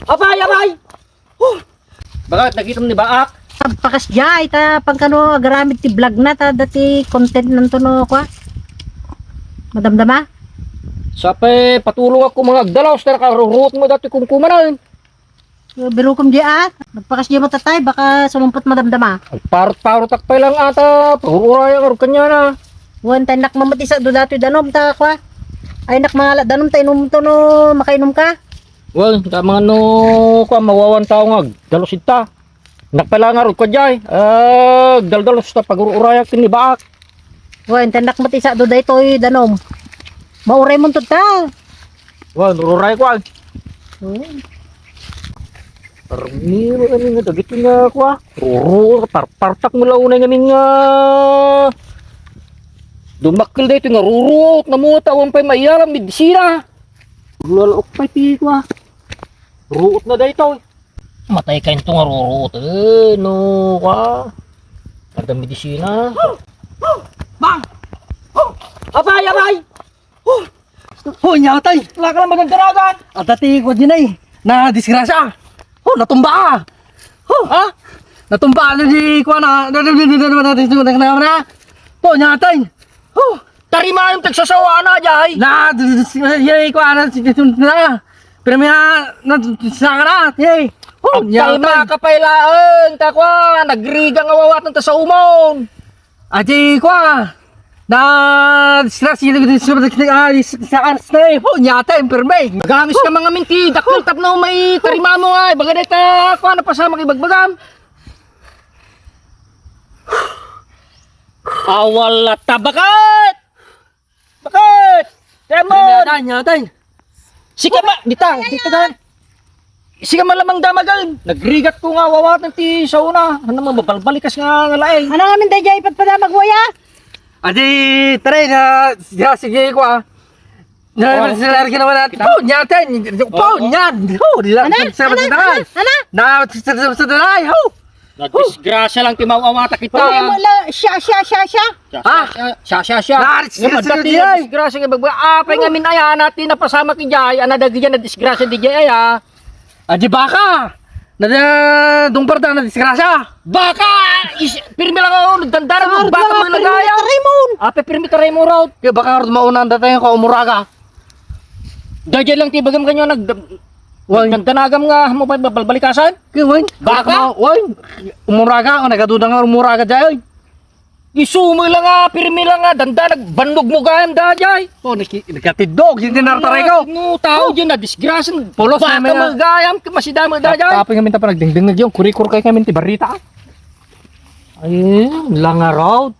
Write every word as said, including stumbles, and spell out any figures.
Apay, apay! Huh! Bakit, nakitam ni Baak? Pagpakasdiay ta pangkano agaramid ti vlog na ta dati content nanto no kwa. Madamdama? Sapay patulong ako mga agdalaw, sa nakaruruot mo dati kumkumanan. Birukom di a. Nagpakasdiay mo tatay, baka sumungpot madamdama. Agparot-parot ak pay lang ata, pagururaya nga rod kanya na. Wen, tay nak mamati sa do datoy danom ta kwa. Ay nak mangala danom ta inum to no makainom ka. Wen, ta mga no, kwa, mawawan tao nga agdalus ita. Nak pala nga rod kwa jay. Ah, agdaldalos ta pagururayak ken ni Baak. Wen, tay nak mamati sa do daytoy danom. Mauray mo ta. Wen, ruray kwa. Hmm. Parmi mo kami nga dagiti nga kwa. Ruru, parpartak mo la unay ngamin nga dumakkel daytoy nga ruruot na mo ta awan pay maiyalam medisina. Lalaok pay ti kwa. Ruot na daytoy. Matay kayo ito nga ruruot. Eh, no, kwa. Ada medisina. Bang! Apay, apay! Hoy, nyatay! Wala ka lang magagaragan! Adda ti kua diay, nadisgrasya! Oh, natumba! Oh! Ha? Natumba na di kua na, na, na, na, na, na, na, na, na, na, Oh, nyatay! Oh! Tarimayon tagsasawa na, jay! Na, di, di, di, di, kua na, si, si, na. Pero may, ah, na, sa ka na, yay! Oh, Agtalma nyatay! Ka pay laeng, ta kua, nagriga nga wawat ng tasaumon! Adi kua, na, sila, sila, sila, ah, is-, sa aras na eh. Oh, nyata, yung perme. Magamis ka mga minti, dakkel tapno may tarima mo nga, ibaga na ita, kua, napasama kay bagbagam. Awal ta, bakit? Bakit? Demon! Nyata, nyata. Sika ba? Dita, dita ka. Sika malamang damagan. Nagrigat ko nga wawatan ti sauna. Ano mo, mabalbalikas nga nga laeng. Ano nga min dayjay ipatpadamag mo ya? Adi, tara na, ya, sige ko, ah. Na, Oh. Sila ka naman natin. Kita? Oh, nyata. Oh, oh. Nyan. Oh, di lang. Ana? Sa Ana? Sa Ana? Ana? Na, sa, sa, sa, sa, oh. Nadisgrasya lang ti mawawata kita. Ay, wala. Siya, siya, siya, siya. Siya, Ha? Siya, siya, siya, siya. Nadisgrasya Nga madati, di ay. Nadisgrasya nga bagba. Apay nga min aya, na ti napasama ki jay, ana dagi jay, nadisgrasya di jay, aya. Adi baka. Nada, dungparda, nadisgrasya. Baka! Is, pirmi lang ako, nagdandara mo, Sir, baka wala, mo pirmi nagaya. Ka, Raymond. Ape, pirmi ka, Raymond, raw. Kaya baka nga maunan dati yung kaumuraga. Dayjay lang ti bagam kanyo, nag-, Why? Nagdandanagam nga, mo pa balbalikasan? Kaya, why? Baka? Why? Umuraga, ang nagaduda nga umuraga dyan, oy. Isu mo lang nga, pirmi lang nga, danda, nagbannog mo gayam da, jay. Oh, naki-, nagkatidog, hindi nartaray ko. No, tao Oh. Dyan, nadisgrasya. Pulos Baka na may nga. Magayam, kamasida mo da, jay. Tapos kami tapos nagdingding yung kurikor kay kami ti barita. Ay, langa road.